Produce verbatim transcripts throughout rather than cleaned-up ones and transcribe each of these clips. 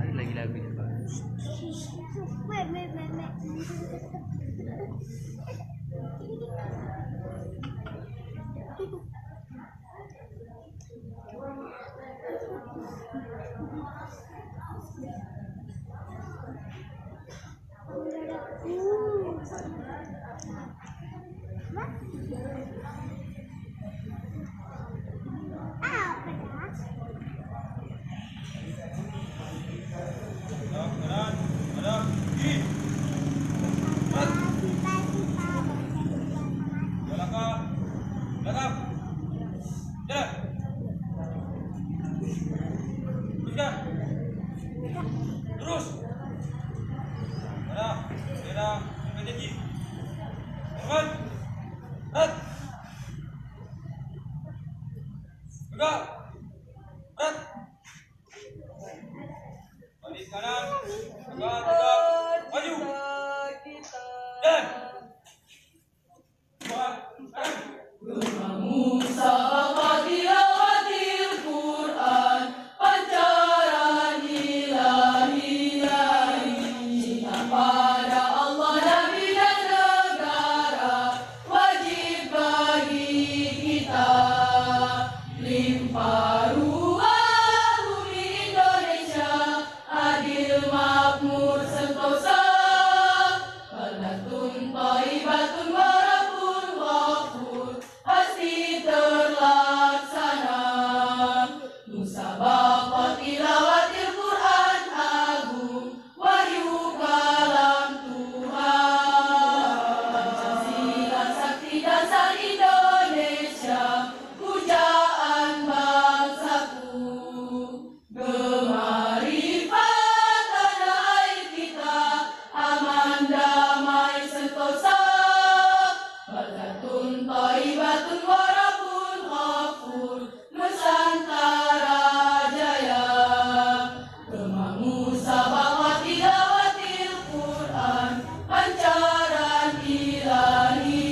Ada lagi lagu je, Pak. Jalan. Teruskan. Terus. Ada. Ada. Ada janji. Hormat. Rat. Tegak. Rat. Balik kanan. Tegak, tegak. Maju. Dan. Musabaqah tilawatil Quran, pancaran ilahi, cinta pada Allah, Nabi dan negara, wajib bagi kita. Limpah ruah bumi Indonesia, adil, makmur, sentosa. Baldatun thayyibatun wa rabbun ghafur pasti terlaksana. Musabaqah tilawatil Quran agung, wahyu kalam Tuhan. Pancasila sakti dasar Indonesia, pujaan bangsaku. Keumarifatan air kita, aman damai sentosa. Baldatun thayyibatun wa rabbun ghafur, Nusantara jaya. Keumakmur sabab tilawatil Quran, pancaran ilahi,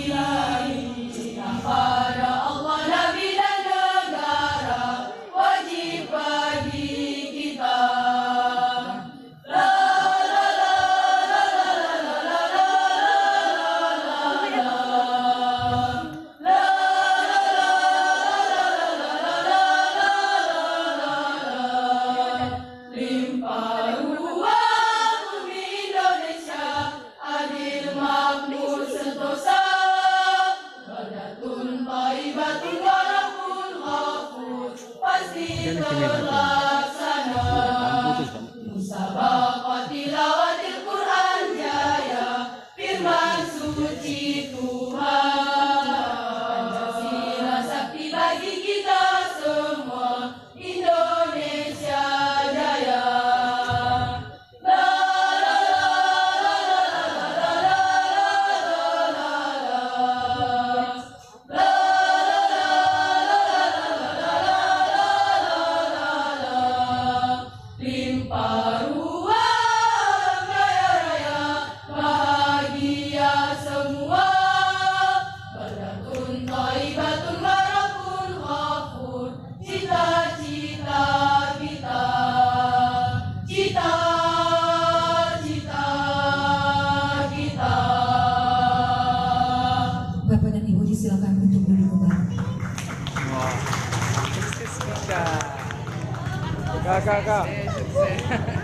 cinta pada Allah, Nabi dan negara, wajib bagi kita. La, la, la. Limpah ruah bumi Indonesia, adil, makmur, sentosa. Baldatun thayyibatun wa rabbun ghafur pasti terlaksana. Musabaqah tilawatil Quran jaya, firman suci Tuhan. Pancasila sakti bagi kita semua, Indonesia jaya. La, la, la. Limpah ruah kaya raya, bahagia semua. Baldatun thayyibatun wa rabbun ghafur, cita-cita kita. Cita-cita kita. Bapak dan Ibu, disilakan untuk duduk kembali. Wah. Sukses, sukses. Kak, kak, kak. Sukses, sukses.